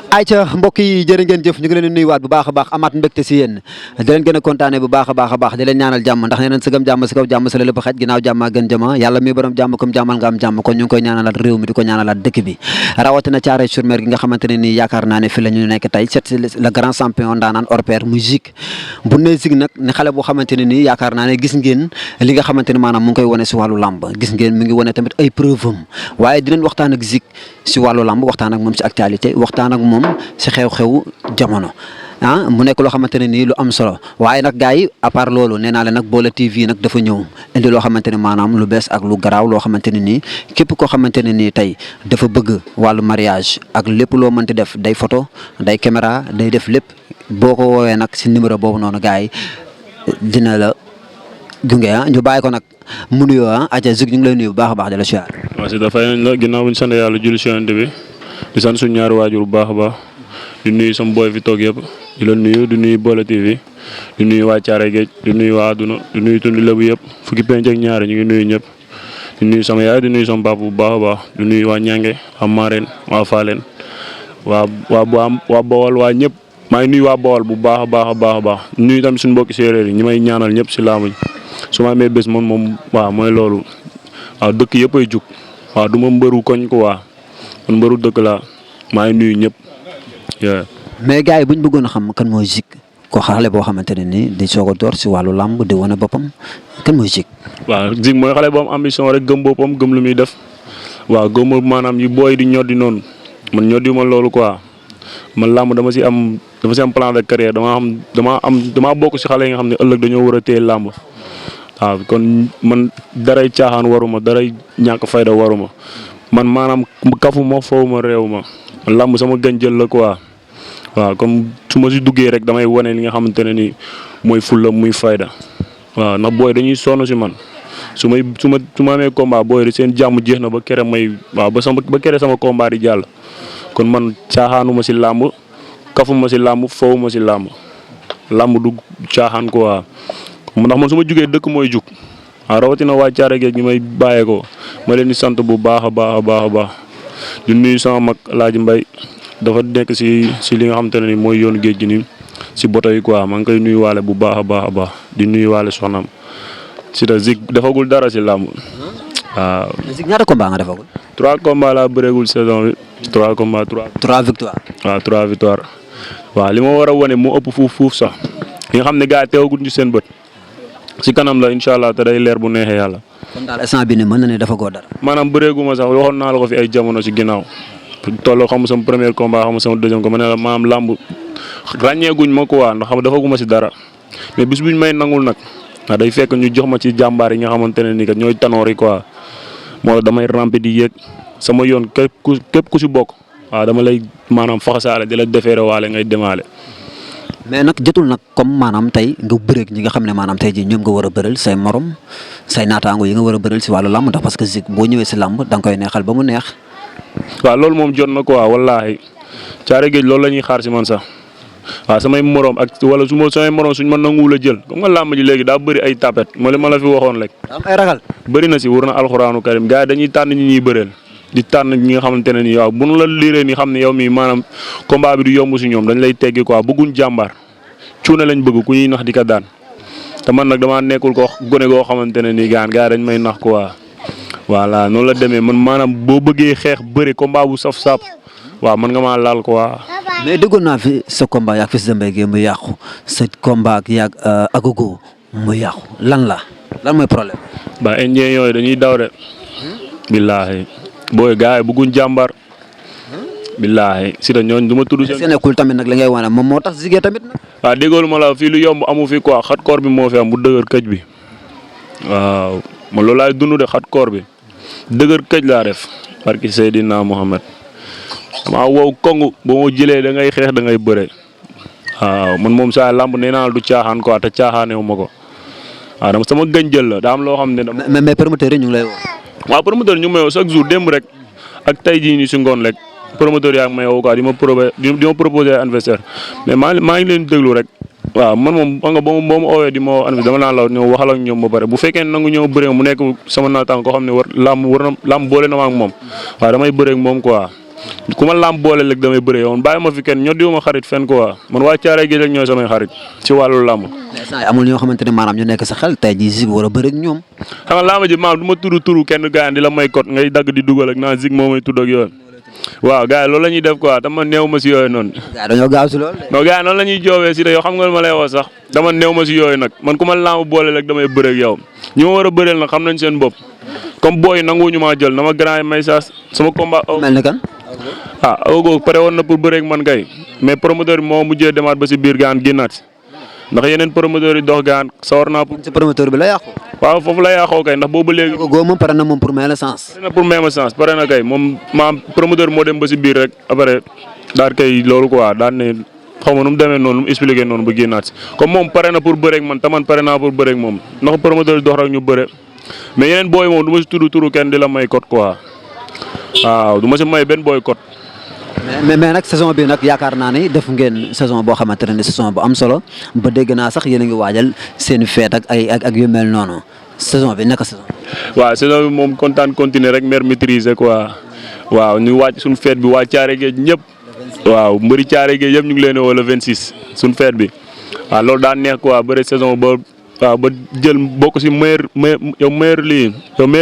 ayca mbokk yi jërë ngeen jëf ñu ngi leen di nuyuwaat bu baax a baax amaat mbégte si yéen di leen gën a kontaane bu baax a baax di leen ñaanal jàmm ndax nee nañ sëgam jàmm si kaw jàmm si la lépp xaj ginnaaw jàmm a gën jëma yàlla mi borom jàmm comme jàmmal nga am jàmm kon ñu ngi koy ñaanalaat réew mi di ko ñaanalaat dëkk bi rawatina Thiaroye-sur-Mer gi nga xamante ne nii yaakaar naa ne fi la ñu nekk tey c'est le grand champion daanaan hors pair muy Zik bu ne Zik nag ne xale boo xamante ne nii yaakaar naa ne gis ngeen li nga xamante ne maanaam mu ngi koy wane si wàllu làmb gis ngeen mi ngi wane tamit ay preuve am waaye dinañ waxtaan ak Zik si wàllu làmb waxtaan ak moom si actualité waxtaan ak moom si xew-xew jamono mu nekk loo xamante ne nii lu am solo waaye nag gars yi à part loolu nee naa leen nag Bola TV nag dafa ñëw indi loo xamante ne maanaam lu bees ak lu garaaw loo xamante ne nii képp koo xamante ne nii tey dafa bëgg wàllu mariage ak lépp loo mënti def day photo day caméra day def lépp boo ko woowee nag si numéro boobu noonu gars yi dina la gunge ñu bàyyi ko nag mu nuyoo aja Zik ñu ngi lay nuyu bu baax a baax di la siyaar. waaw si dafay nañ la ginnaaw bu ñu sant yàlla julli si yonent bi di sant suñu ñaari waajur bu baax a baax di nuyu sama boy fi toog yëpp di la nuyu di nuyu Bola TV di nuyu waa Thiaroye Géej di nuyu waa Aduna di nuyu tund Lebu yëpp fukki penc ak ñaari ñu ngi nuyu ñëpp di nuyu sama yaay di nuyu sama papa bu baax a baax di nuyu waa Ñange waa Mareen waa Faaleen waa Bawol waa ñëpp maa ngi nuyu waa Bawol bu baax a baax a baax a baax di nuyu tamit suñu mbokki séeréer yi ñi may ñaanal ñëpp si laamuñ su ma amee bés moom waaw mooy loolu waaw dëkk yëpp ay jug waaw du ma mbëru koñ ko waa man mbëru dëkk laa maa ngi nuyu ñëpp. mais gars yi bu ñu bëggoon a xam kan mooy Zik ko xale boo xamante ne nii di soog a door si wàllu làmb di wane boppam kan mooy Zik. waaw Zik mooy xale boo am ambition rek gëm boppam gëm lu muy def waaw gëm maanaam yu booy di ñoddi noonu man ñoddi ma loolu quoi man làmb dama si am plan de carrière damaa bokk si xale yi nga xam ne ëllëg dañoo war a téye làmb. waaw kon man daray caaxaan waruma daray ñàkk fayda waruma man maanaam kafu ma foofu ma réew ma làmb sama gànjël la quoi waaw comme su ma si duggee rek damay wane li nga xamante ne ni mooy fulla muy fayda waaw ndax booy dañuy sonn si man su ma amee combat booy seen jàmm jeex na ba kere ba kere sama combat di jàll kon man caaxaanuma si làmb kafuma si làmb foowuma si làmb du caaxaan quoi. ndax man su ma jugee dëkk mooy jug waaw rawatina waa Thiaroye Géej gi may bàyyeekoo ma leen di sant bu baax a baax di nuyu sama mag Laaji Mbay dafa nekk si li nga xamante ne ni mooy yoonu géej gi nii si boto yi quoi maa ngi koy nuyu waale bu baax a baax di nuyu waale soxnaam si ta Zik defagul dara si làmb waaw. Zik ñaata combat nga defagul. 3 combats laa bëreegul saison bi 3 combats 3 victoires. waaw 3 victoires waaw li ma war a wane moo ëpp fuuf sax li nga xam ne gars yi teewagul ñu seen bët. si kanam la incha allah te day leer bu neexee yàlla. kon daal instant bi ni mën na ne dafa góor dara. maanaam bëreeguma sax waxoon naa la ko fi ay jamono si ginnaaw tolloo xam sama premier combat xam sama deuxième combat ma ne la maanaam làmb ràññeeguñ ma quoi ndax xam defaguma si dara mais bis buñ may nangul nag ndax day fekk ñu jox ma ci jàmbaar yi nga xamante ne ni kat ñooy tanoor yi quoi moo la damay rampe di yéeg sama yoon képp ku si bokk waaw dama lay maanaam faxasaale di la defeere waale ngay demaale. mais nag jotul nag comme maanaam tey nga bëreeg ñi nga xam ne maanaam tey jii ñoom nga war a bëral say morom say naataango yi nga war a bëral si wàllu làmb ndax parce que Zik boo ñëwee si làmb da nga koy neexal ba mu neex. waaw loolu moom jot na quoi wallaahi Thiaroye Géej loolu la ñuy xaar si man sax waaw samay morom ak wala samay morom suñ ma nanguwul a jël comme nga làmb ji léegi daa bëri ay tapet ma la fi waxoon rek. am ay ragal. bëri na si wër na alxuraanu karim gars yi dañuy tànn ñi ñuy bëreel di tànn ñi nga xamante ne nii waaw bu nu la liiree ni xam ne yow mii maanaam combat bi du yomb si ñoom dañ lay teggi quoi bëgguñ jàmbaar cuune lañ bëgg ku ñuy nax di ko daan te man nag damaa nekkul ko gone goo xamante ne nii gars yi dañ may nax quoi voilà noonu la demee man maanaam boo bëggee xeex bëri combat bu saf-saf waaw man nga maa laal quoi. mais déggoon naa fi sa combat yaag Fils de Mbaye Guèye mu yàqu sa combat ak yaag Agogo mu yàqu lan mooy problème. ba indien yooyu dañuy daw de. billaahi booy gars yi bëgguñ jàmbaar. billaahi si ta ñooñ du ma tudd seen. nekkul tamit nag li ngay wane moom moo tax Zik tamit nag. waaw déggoolu ma la fii lu yomb amu fi quoi xat koor bi moo fi am bu dëgër këj bi waaw man loolu laay dund de xat koor bi dëgër këj laa def barki Seydina Mohamed damaa wow kongu boo ma jëlee da ngay xeex da ngay bëre waaw man moom saa làmb nee naa du caaxaan quoi te caaxaanewu ma ko waaw dama sama gànjël la daa am loo xam ne. mais promoteur yi ñu ngi lay woo. waaw promoteur ñu ngi may woo chaque jour démb rek ak tey jii nii si ngoon rek promoteur yaa ngi may woo quoi di ma proposé anniversaire mais maa ngi leen déglu rek waaw man moom xam nga boo ma oowee di ma woo anniversaire dama naan la ñëw waxal ak ñoom ba pare bu fekkee nangu ñëw bëre mu nekk sama naataang koo xam ne làmb boole na ma ak moom waaw damay bëre ak moom quoi ku ma làmb boole rek damay bëre yow bàyyi ma fi kenn ñoo diwuma xarit fenn quoi man waa Thiaroye Géej rek ñooy samay xarit ci wàllu làmb. amul ñoo xamante ne maanaam ñu nekk sa xel tey jii Zik war a bëre ak ñoom. xam nga làmb ji maam du ma turu kenn gars di la may kot ngay dagg di dugal ak naan Zik moo may tudd ak yooyu waaw gars yi loolu la ñuy def quoi dama néew ma si yooyu noonu. gars yi dañoo gaaw si loolu de. non gars yi noonu la ñuy joobee si de yow xam nga ma lay wax sax dama néew ma si yooyu nag man ku ma làmb boole rek damay bëre ak yow ñi ma war a bëreel nag xam nañ seen bopp comme booy nanguwuñu maa jël na ma grand yi may saas sama combat. mel ni kan. Agogo pare woon na pour bëreeg man kay mais promoteur bi moo mujjee demaat ba si biir gaan génnaat si ndax yeneen promoteur yi dox gaan sawar naa pour. sa promoteur bi la yàqu. waaw foofu la yàqoo kay ndax boobu léegi. Agogo moom pare na moom pour may la sens. pare na pour may ma sens pare na kay moom maam promoteur moo dem ba si biir rek après daal kay loolu quoi daan ne xaw ma nu mu demee noonu nu mu expliqué noonu ba génnaat si comme moom pare na pour bëreeg man te man pare naa pour bëreeg moom ndax promoteur dox rek ñu bëre mais yeneen booy moom du ma si turu kenn di la may code quoi waaw du ma si may benn booy code. mais nag saison bi nag yaakaar naa ni def ngeen saison boo xamante ne saison bu am solo ba dégg naa sax yéen a ngi waajal seen feet ak yu mel noonu saison bi naka saison. waaw saison bi moom kontaan continuer rek mer maîtriser quoi waaw ñu waaj suñu feet bi waa Thiaroye Géej ñëpp waaw mbëri Thiaroye Géej yëpp ñu ngi leen wala 26 suñu feet bi waaw loolu daan neex quoi bëri saison ba waaw ba jël bokk si meilleure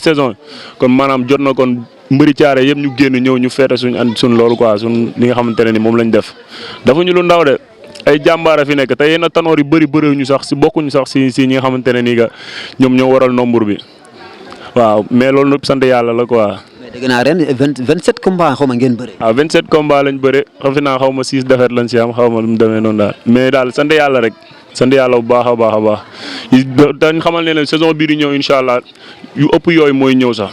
saison kon maanaam jot na kon. mbëri caare yëpp ñu génn ñëw ñu feete suñ loolu quoi suñ li nga xamante ne ni moom lañ def dafa ñu lu ndaw de ay jàmbaara fi nekk te yenn tanoor yu bëri ñu sax si bokkuñu sax si ñi nga xamante ne nii que ñoom ñoo waral nombre bi waaw mais loolu nag sant yàlla la quoi. mais dégg naa ren 27 combats xaw ma ngeen bëre. waaw 27 combats lañ bëre xaw ma 6 défaites lañ si am xaw ma lu mu demee noonu daal mais daal sant yàlla rek sant yàlla bu baax a baax dañ xamal ne saison bii di ñëw incha allah yu ëpp yooyu mooy ñëw sax.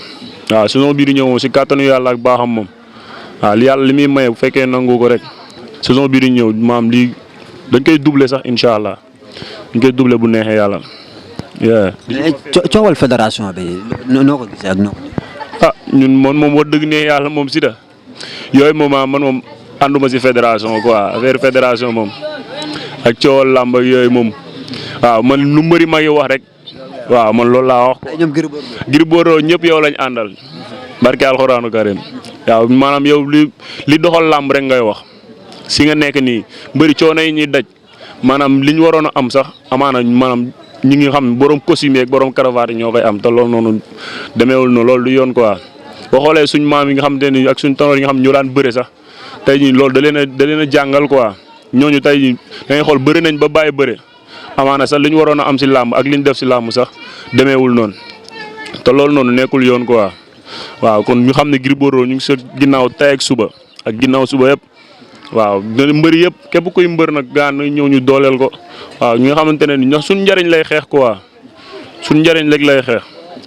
waaw saison bii di ñëw moom si kàttanu yàlla ak baaxam moom waaw yàlla li muy maye bu fekkee nangu ko rek saison bii di ñëw maam lii dañ koy doubler sax incha allah dañ koy doubler bu neexee yàlla. coowal fédération bi noo ko gisee ak noo ko. ñun moom wax dëgg ne yàlla moom si da yooyu moom man moom ànduma si fédération quoi affaire fédération moom ak coowal làmb ak yooyu moom waaw man lu mbëri mag yi wax rek. waaw man loolu laa wax. ñoom Gris Bordeaux ñëpp yow lañ àndal. barke alxuraanu karim waaw maanaam yow li doxal làmb rek ngay wax si nga nekk nii mbëri coono yi ñuy daj maanaam li ñu waroon a am sax amaana maanaam ñi ngi xam borom costume ak borom cravate yi ñoo koy am te loolu noonu demeewul noonu loolu du yoon quoi. boo xoolee suñ maam yi nga xam te ni ak suñ tanoor yi nga xam ñoo daan bëre sax tey jii loolu da leen a jàngal quoi ñooñu tey jii da ngay xool bëri nañ ba bàyyi bëre. amaana sax li ñu waroon a am si làmb ak li ñu def si làmb sax demeewul noonu te loolu noonu nekkul yoon quoi waaw kon ñu xam ne Gris Bordeaux ñu ngi sa ginnaaw tey ak suba ak ginnaaw suba yëpp waaw mbëri yëpp képp kuy mbër nag gaan ñëw ñu dooleel ko waaw ñi nga xamante ne ni ñax suñ njëriñ lay xeex quoi suñ njëriñ rek lay xeex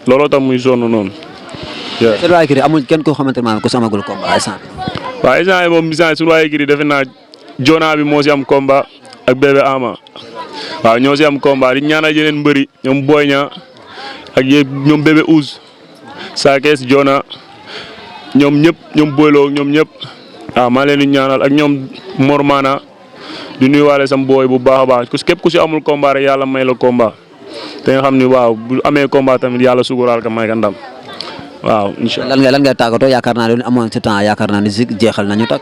looloo tax muy sonn noonu. seen waa Gris amul kenn koo xamante ne maanaam ku samagul combat instant bi. waaw instant yi moom instant suñu waa Gris defe naa Jona bi moo si am combat ak bébé Ama. waaw ñoo si am combat di ñaanal yeneen mbëri ñoom Boy Niang ak ñoom bébé Ouz Sakes Jona ñoom ñëpp ñoom Boylo ñoom ñëpp waaw maa leen di ñaanal ak ñoom Mormana di nuyuwaale sam booy bu baax a baax képp ku si amul combat rek yàlla may la combat te nga xam ni waaw bu amee combat tamit yàlla suguraal ka may ka ndam waaw. incha allah lan ngay tàggatoo yaakaar naa ne amoon si temps yaakaar naa ne Zik jeexal nañu tak.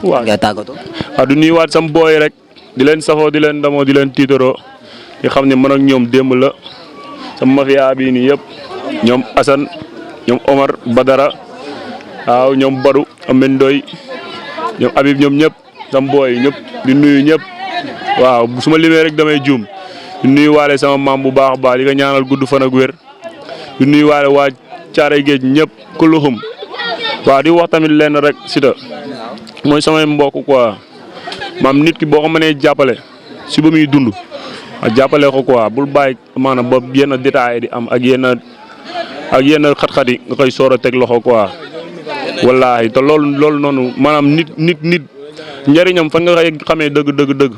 waaw ngay tàggatoo. waaw di nuyuwaat sam booy rek. di leen safoo di leen ndamoo di leen tiitaroo di xam ne man ak ñoom démb la sama mafia bii nii yëpp ñoom Assane ñoom Omar Badara waaw ñoom Badou Amendoy ñoom Habib ñoom ñëpp sama booy ñëpp di nuyu ñëpp waaw su ma limee rek damay juum di nuyu waale sama maam bu baax a baax di ko ñaanal gudd fan ak wér di nuyu waale waa Thiaroye Géej ñëpp ku luxum waaw di wax tamit lenn rek Siteu mooy samay mbokk quoi. maam nit ki boo ko mënee jàppale si ba muy dund jàppale ko quoi bul bàyyi maanaam ba yenn détails di am ak yenn xat-xat yi nga koy soor a teg loxo quoi wallaahi te loolu noonu maanaam nit njëriñam fan nga xamee dëgg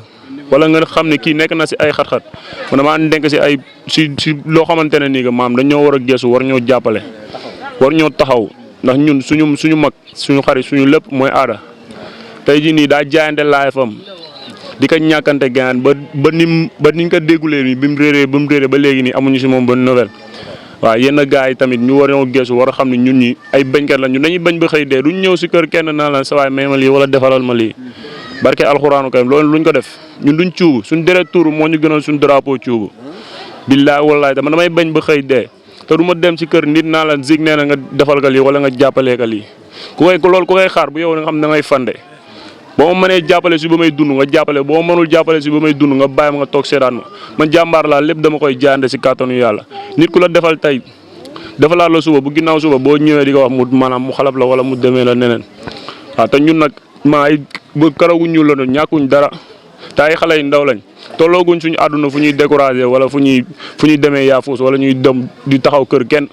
wala nga xam ne kii nekk na si ay xat-xat man maa denk si ay si loo xamante ne nii que maam dañoo war a geesu war ñoo jàppale war ñoo taxaw ndax ñun suñu mag suñu xarit suñu lépp mooy aada. tey jii nii daa jaayante laay fam di ko ñàkkante gaan ba niñ ko déggulee nii bi mu réeree ba léegi nii amuñu si moom ba nouvelle waaw yenn gars yi tamit ñu war ñoo geesu war a xam ne ñun ñi ay bañkat la ñun dañuy bañ ba xëy dee duñ ñëw si kër kenn naa la sa waay may ma lii wala defalal ma lii barke alxuraanu kay loolu luñ ko def ñun duñ cuubu suñ deret tuuru moo ñu gënal suñ drapeau cuubu billaay wallaay damay bañ ba xëy dee te du ma dem si kër nit naa la zig nee na nga defal ka lii wala nga jàppalee ka lii ku koy xaar bu yow nga xam ne da ngay fande boo ma mënee jàppale si ba may dund nga jàppale boo ma mënul jàppale si ba may dund nga bàyyi ma nga toog seetaan ma man jàmbaar laa lépp dama koy jaande si kàttanu yàlla nit ku la defal tey defalaat la suba bu ginnaaw suba boo ñëwee di ko wax mu maanaam mu xalab la wala mu demee la neneen waaw te ñun nag ay ba karagu ñuul la doon ñàkkuñ dara te ay xale yu ndaw lañ tollooguñ suñu àdduna fu ñuy découragé wala fu ñuy demee yaafuus wala ñuy dem di taxaw kër kenn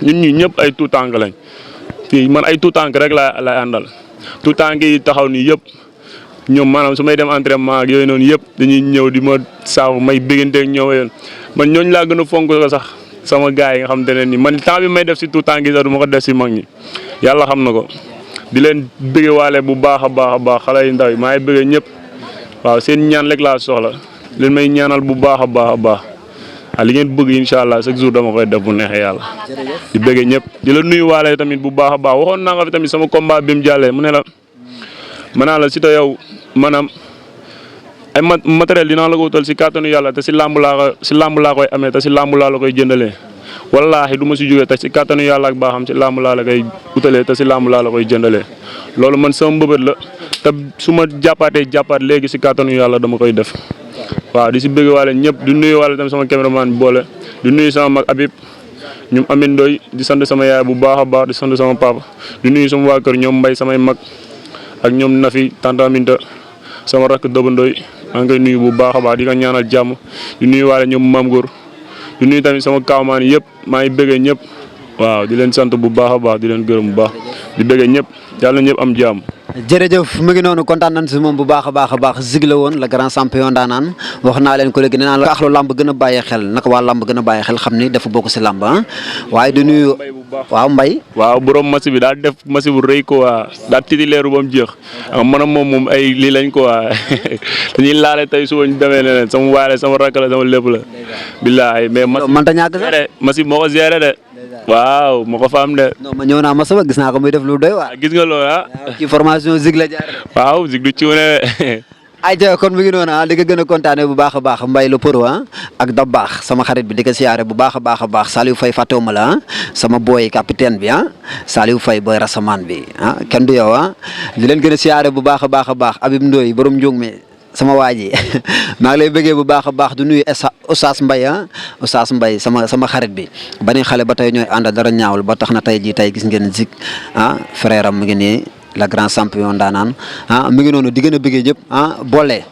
ñun ñi ñëpp ay tout tànk lañ fii man ay tout tànk rek lay àndal tout tànk yi taxaw nii yëpp ñoom maanaam su may dem entraînement ak yooyu noonu yëpp dañuy ñëw di ma saafu may bégganteeg ñëw yoon man ñooñu laa gën a fonk ko sax sama gars yi nga xam te ne ni man temps bi may def si tout tànk yi sax du ma ko def si mag ñi yàlla xam na ko di leen bëgge waale bu baax a baax xale yu ndaw yi maa ngi bëgge ñëpp waaw seen ñaan rek laa soxla leen may ñaanal bu baax a baax li ngeen bëgg incha allah chaque jour dama koy def bu neexee yàlla di bëgge ñëpp di la nuyu waale tamit bu baax a baax waxoon naa nga fi tamit sama combat bi mu jàllee mu ne la mën naa la si te yow maanaam ay matériel dinaa la ko wutal si kàttanu yàlla te si làmb laa koy amee te si làmb laa la koy jëndalee wallaahi du ma si jógee te si kàttanu yàlla ak baaxam si làmb laa la koy utalee te si làmb laa la koy jëndalee loolu man sama mbëbët la te su ma jàppaat léegi si kàttanu yàlla dama koy def waaw di si bëgg waale ñëpp di nuyu waale tamit sama cameraman bi boole di nuyu sama mag Habib ñoom Amine Ndoye di sant sama yaay bu baax a baax di sant sama papa di nuyu sama waa kër ñoom Mbaye samay mag ak ñoom Nafi tante Aminta sama rakk Doba Ndoye maa ngi koy nuyu bu baax a baax di ko ñaanal jàmm di nuyu waale ñoom Mame Gour di nuyu tamit sama kawmaan yëpp maa ngi bëggee ñëpp waaw di leen sant bu baax a baax di leen gërëm bu baax di bëggee ñëpp yàlla na ñëpp am jàmm. jërëjëf mu ngi noonu kontaan nañ si moom bu baax a baax Zig la woon le grand champion daanaan wax naa leen ko léegi nee naa la axlu làmb gën a bàyyi xel naka waa làmb gën a bàyyi xel xam ni dafa bokk si làmb waaye di nuyu waaw Mbaye waaw borom match bi daal def match bu rëy ko waa daal titulaire ba mu jeex man moom ay lii lañ ko waa dañuy laale tey suba ñu demee leneen sama waale sama rakk la sama lépp la billaay mais mënta ñàkk sax match bi moo ko géré de waaw moo ko fa am de. non ma ñëw naa ma sama gis naa ko muy def lu doy waar. gis nga loolu ci formation Zig la jaar. waaw Zig du ci wane. ayca kon mi ngi noonu di ko gën a kontaanee bu baax a baax Mbaye le Pro ak da baax sama xarit bi di ko siyaare bu baax a baax Saliou Faye fàttewuma la sama boy capitaine bi Saliou Faye boy rasamaan bi kenn du yow di leen gën a siyaare bu baax a baax Habib Ndoye borom njóog mi sama waa ji maa ngi lay bëggee bu baax a baax du nuyu Oustaz Mbaye Oustaz Mbaye sama xarit bi bani xale ba tey ñooy ànd dara ñaawul ba tax na tey jii tey gis ngeen Zig frère am mi ngi nii la grand champion daanaan mi ngi noonu di gën a bëggee ñëpp boole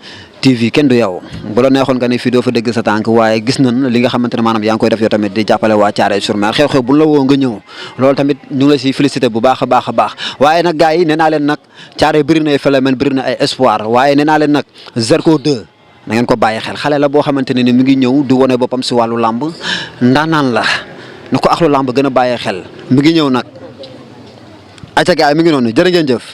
TV kenn du yow bu la neexoon nga ne fii doo fa dégg sa tànk waaye gis nañ li nga xamante ne maanaam yaa ngi koy def yow tamit di jàppale waa Thiaroye-sur-Mer xew-xew bu la woo nga ñëw loolu tamit ñu ngi la siy félicité bu baax a baax waaye nag gars yi nee naa leen nag Thiaroye bëri na ay phénomène bëri na ay espoir waaye nee naa leen nag Zarko 2 na ngeen ko bàyyi xel xale la boo xamante ne ni mi ngi ñëw di wane boppam si wàllu làmb ndaanaan la na ko axlu làmb gën a bàyyi xel mi ngi ñëw nag ayca gars yi mi ngi noonu jërë ngeen jëf.